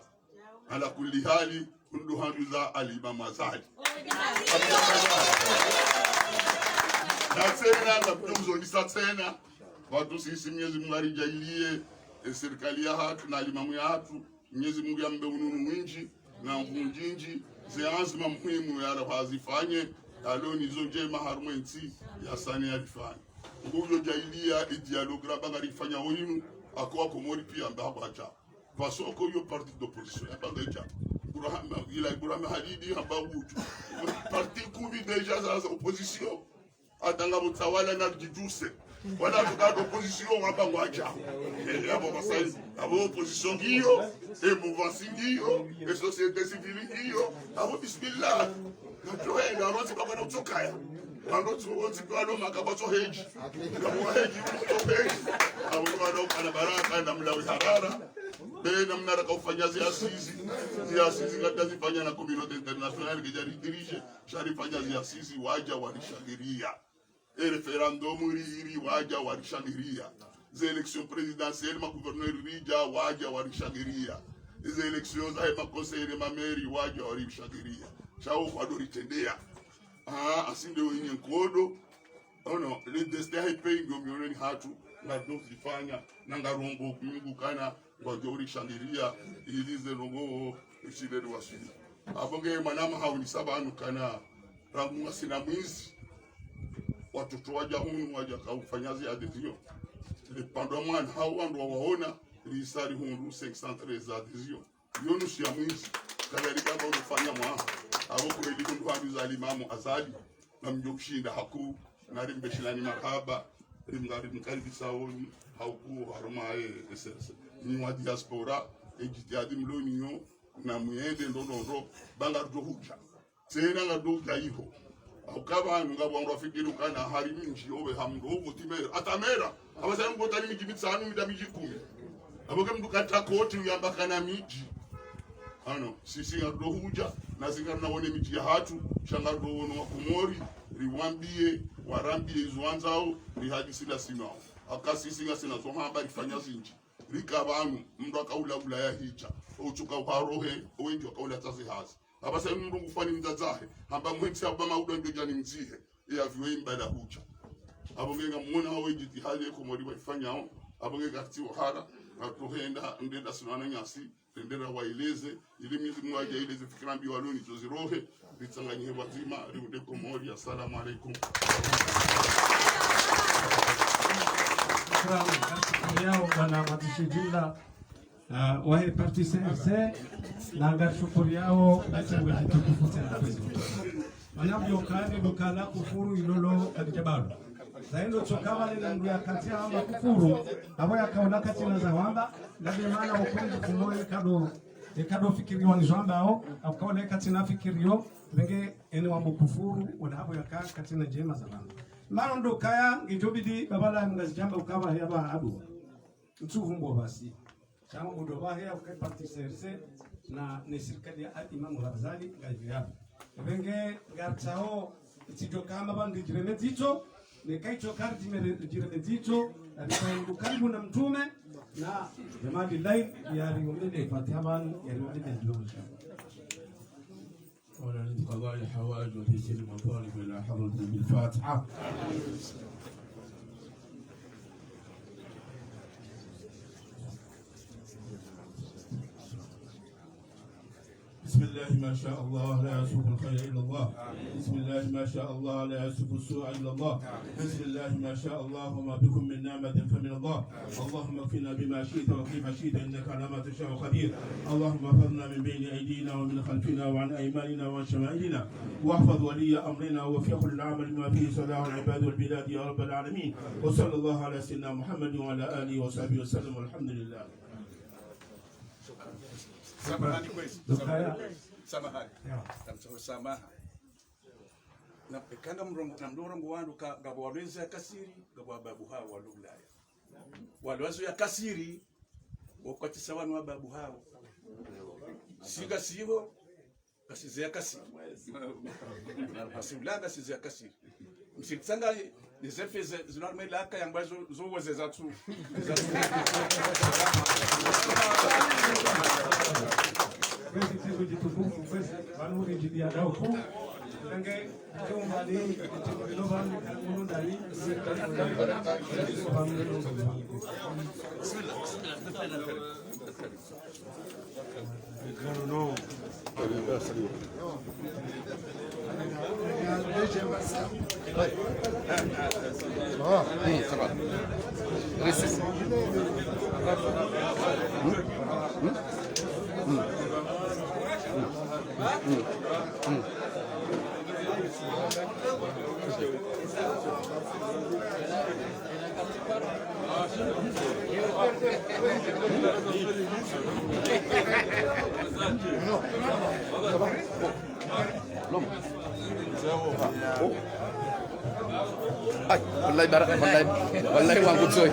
Ala kulli hali, kundu handuza Alimamu Azali. Na tsena, ngamdjo uzonisa tsena, watru sisi Mnyezi Mungu aridjaaliye, e sirikali yahatru, na Alimamu yahatru, Mnyezi Mungu yambe ununu mwindji, na nvuu nyindji, ze anzima muhimu yalawa hazifanye, yalo nizo ndjema harumwa entsi, yasani yarifanye. Ngudjo djaaliya, e dialogue ramba ngarifanyao inu, ako Wakomori piya mba hapvo hadja. Pvasoko iyo parti d'opposition, yamba ngaidja. Ibrahim, ila Ibrahim Halidi, hamba ngudjo. Parti kumi déjà za, za opposition. Hata ngapvo tsawala na ridjidjuse. Wala tuka opposition wamba ngwadjao. Eh, apvo basai, apvo opposition ngiyo, e mouvance ngiyo, e société civile ngiyo, apvo bismillah. Natohenda, wandru wontsi bakana utsokaya. Wandru wontsi, wontsi kwa lo maka batso hedji. Ngapvo hedji, utso hedji. Apvo wandru ukana baraka, na mlawi harara. Be namna raka ufanya zi assises. Zi assises ngata zifanya na communauté internationale, kedja ridiriger. Sha rifanya zi assises, wadja warishangiriya. E référendum ri, ri wadja warishangiriya. Ze élection présidentielle, ma gouverneur ridja, wadja warishangiriya. Ze élection za ma conseillers, ma maires, wadja warishangiriya. Sha wo kwadjo ritrendeya. Ah, asi nde wenye nkodo. Oh non, le destin ya pays ngiyo mihononi hatru, ngadjo zifanya, na ngarombo Mngu ukana, ngwadjo urishangiriya, ili ze ndrongoo, ishilele waswili. Apvo nge mwanama haunisa pvanu ukana, rangu ngasina mwezi, watoto wadja hunu, wadja kaufanya zi adhésion. Lipandwa mwana, hau wandru wawaona, lisari hundru cinq cent treize adhésion. Iyo nusu ya mwezi, kadhalika amba unufanya mwaha, apvo kweli kundu handuza Alimamu Azali, ngamdjo ushinda haku, na rimbeshilani marahaba, rimga-, rimkaribisa woni, hauku harumwa ye S R C. Nyi wa diaspora, e djitihadi mlo nayo, na muyende ndo ndo ndo, ba ngarudjo hudja. Tsena ngarudjo hudja iho. Hauka pvanu ngapvo wandru wafikiri ukana hari mdji owe hamdru owo timera. Ata mera. Apvasa mdru tani midji mitsanu, mida midji kumi. Apvo ke mdru kata koti uyamba kana midji. Ano, sisi ngarudjo hudja, na si ngarina wone midji yahatru, sha ngarudjo wono Wakomori, riwambiye, warambiye izo wandzao, rihadisi la sinao. Aka sisi ngasina zo hamba rifanya zindji. Rika pvanu, mdru akaula ula ya hidja. Otsuka uharohe, owendji wakaula tsazi hazi. Apvasa mdru ngufani mdzadze wahe, hamba muhentsi apvo ba maudu ndjo djani mdzihe. Iya viwe imbala hudja. Apvo nge ngamwona hawe djitihadi ye Komori waifanyao. Apvo nge kartsi wahara, ngatohenda, ndenda sinu wananyasi, rendera waeleze, ili Mnyezi Mungu adja eleze fikira mbi walo nazo zirohe, ritsanganyihe pvwadzima, riunde Komori. Assalamu alaikum. Shukran, ngashukuriyao bwana mwandzishi jimla, ah, wahe parti C R C, na ngashukuriyao, nasi mwe tukufu tsena kwezi. Mana mdjo kani dukala kufuru ilolo kalikebalo. Zaidi tsoka pvale na mndru yakati hamba kufuru, apvo yakaona katsina za hamba, ngapvo mana ukweli kumoyo kado, ekado fikiriwa ni zo hambao, akaona katsina fikiriyo, pvenge ene wambo kufuru, wala apvo yaka katsina ndjema za hamba. Mana ndo kaya, ngidjobidi, babala mngazidjamba ukaya hamba adu. Ntsuvu mbo basi. Sha mbo ndo bahe ya uka parti C R C na ne sirikali ya Imam Ghazali ngayipvo yapvo. Pvenge ngaritsao itsidjo kama pvanu ridjireme dzitso, neka itsoka ridjireme dzitso, na rika ndo karibu na mtrume, na jamadi lai, yariwombee Fatiha pvanu, yariwombee dua. ولقضاء الحوائج وتيسير المطالب إلى حضرة بالفاتحة. بسم الله ما شاء الله لا يسوق الخير إلا الله. بسم الله ما شاء الله لا يسوق السوء إلا الله. بسم الله ما شاء الله وما بكم من نعمة فمن الله. اللهم اكفنا بما شئت وكيف شئت إنك على ما تشاء قدير. اللهم احفظنا من بين أيدينا ومن خلفنا وعن أيماننا وعن شمائلنا. واحفظ ولي أمرنا ووفقه للعمل بما فيه صلاح العباد والبلاد يا رب العالمين. وصلى الله على سيدنا محمد وعلى آله وصحبه وسلم والحمد لله. Samahani kwezi. Samahani. Samahani. Namtsaho samaha. Na, eka ngamrongo, namrongo wandru ka, ngapvo walweze ya kasiri, ngapvo wababu hawo walo Ulaya. Walwazo ya kasiri, wakwatisa wanu wababu hawo. Si ngasi iho, ngasize ya kasiri. Ngasi Ulaya ngasize ya kasiri. Msitsanga, ni zefe ze, zinu harumwa ilaka yamba zo, zo weze zatsu. Kwezi, tsi zo djitukufu, kwezi, pvanu ridjidia dauku. Nange, Ay, wallahi bara-, wallahi, wallahi wangu tsoyi.